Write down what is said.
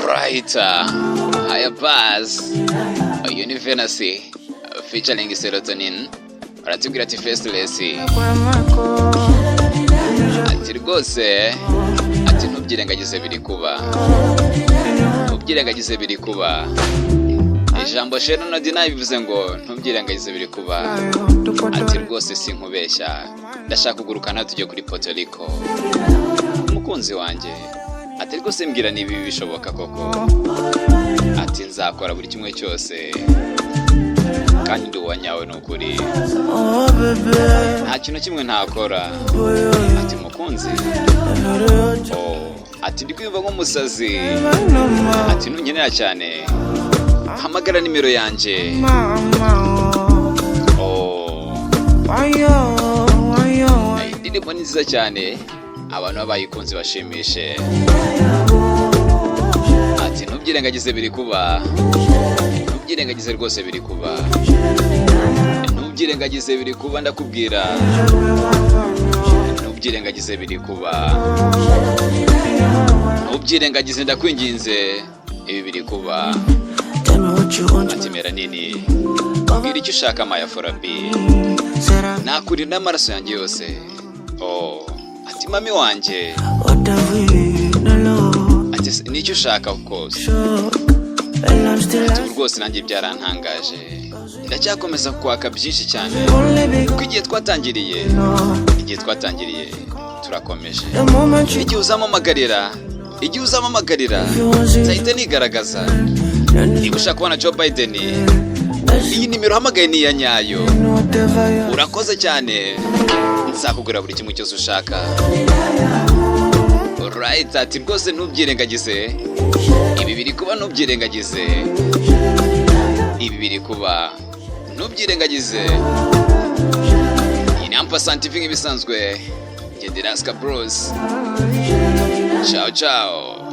Right, haya basi, uyu ni Venus featuring Serotonin, baratubwira ati "Faceless". Ati rwose, ati ntubyirengagize biri kuba, ntubyirengagize biri kuba. Ijambo "shall not deny" bivuze ngo ntubyirengagize biri kuba. Ati rwose sinkubeshya, ndashaka kugurukana tujye kuri Puerto Rico, umukunzi wanjye. Ati rwose mbwira niba ibi bishoboka koko. Ati nzakora buri kimwe cyose kandi ndi uwa nyawe, ni ukuri. Oh bébé, Nta kintu kimwe ntakora. Ati mukunzi, oh, ati ndi kwiyumva nk'umusazi. Ati ntunkenera cyane, hamagara nimero yanjye. Oh, indirimbo ni nziza cyane, abantu baba bayikunze bashimishe. Ati ntubyirengagize biri kuba, ntubyirengagize rwose biri kuba, ntubyirengagize biri kuba, ndakubwira, ntubyirengagize biri kuba, ntubyirengagize, ndakwinginze, ibi biri kuba. Tell me what you want. Ati Melanini, mbwira icyo ushaka, Maya Forabi. Será Nakurira n'amaraso yanjye yose. Oh, ati mami wanjye. What have we no love. Ati nicyo ushaka kose. Shock. And I'm still Ati ubu rwose nanjye byarantangaje, ndacyakomeza kwaka byinshi cyane only because kuko igihe twatangiriye, igihe twatangiriye turakomeje. The moment you Igihe uzampamagarira, igihe uzampamagarira, nzahita nigaragaza. Niba ushaka kubona Joe Biden, iyi nimero uhamagaye ni iya nyayo. Whatever you Urakoze cyane, nzakugurira buri kimwe cyose ushaka. Right, ati rwose ntubyirengagize, ibi biri kuba, ntubyirengagize, ibi biri kuba, ntubyirengagize. Iyi ni Ampersand TV nk'ibisanzwe, ngendera Rasika Bros. Ciao ciao.